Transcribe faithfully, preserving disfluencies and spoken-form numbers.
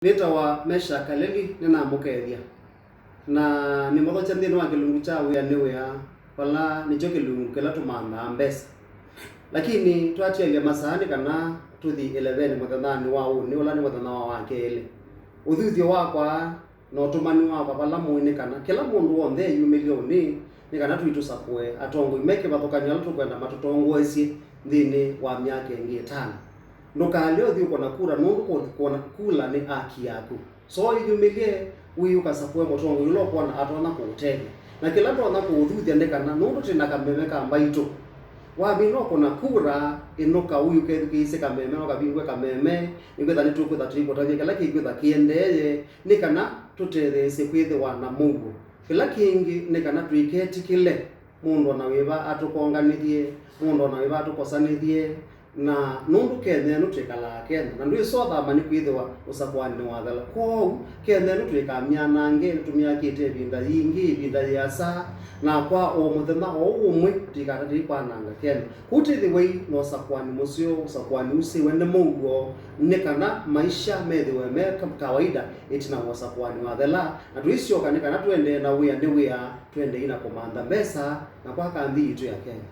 Nĩtawa Mesha Kaleli, nĩnamũkethya. Na nĩmũthokya nthĩnĩ wa kĩlungu kya wĩa nĩ wĩa, vala nĩkyo kĩlungu kĩla tũmanthaa mbesa. Lakini twatialya masaa nĩ kana tũthi ĩlevenĩ mũthenyanĩ wa ũnĩ, ũla nĩ mũthenya wa wakelĩ. Ũthuthyo wakwa na ũtũmani wakwa vala mũĩ nĩ kana kĩla mũndũ w'onthe eyumĩlye ũnĩ, nĩ kana tũitũsakũe atongoi me kĩvathũkany'o ala tũkwenda matũtongoesye nthĩnĩ wa myaka ĩngĩ ĩtano. Ndũkalye ũthi ũkũna kura, nũndũ kũ-, kũna kura nĩ aki yaku. So ĩyumĩlye, wĩĩ ũkasakũe mũtongoi ũla ũkwona atonya kũũtethya. Na kĩla ndonya kũũthuthya nĩ kana, nũndũ twĩ na kameme ka mbaitũ, wamina ũkũna kura, ĩnũka wĩĩ ũkethukĩĩsye kameme, na ũkavingue kameme, nĩkwĩtha nĩtũkwĩtha tũikũtavya kĩla kĩkwĩtha kĩendeeye, nĩ kana tũtetheesye kwĩthĩwa na mũuo. Kĩla kĩngĩ nĩ kana tũiketĩkĩle mũndũ o na wĩva atũkonganĩthye, mũndũ o na wĩva atũkosanĩthye, na nũndũ Kenya ĩno twĩkalaa Kenya, na ndwĩsĩ ũthama nĩkwĩthĩwa ũsakũani nĩwathela. Kwoou, Kenya ĩno twĩkamyanange, nĩtũmyakĩte ĩvinda yingĩ, ĩvinda yĩasa, na kwa o mũthenya o ũmwe tũikatatĩi kwananga Kenya. Kwoou twĩthĩwei na ũsakũani mũseo, ũsakũani usĩwe nĩ mũuo, nĩ kana maisha methĩwe me ka-, kawaida ĩtina wa ũsakũani wathela, na tũisyoka nĩ kana tũendee na wĩa nĩ wĩa, tũendei na kũmantha mbesa na kwaka nthĩ yitũ ya Kenya.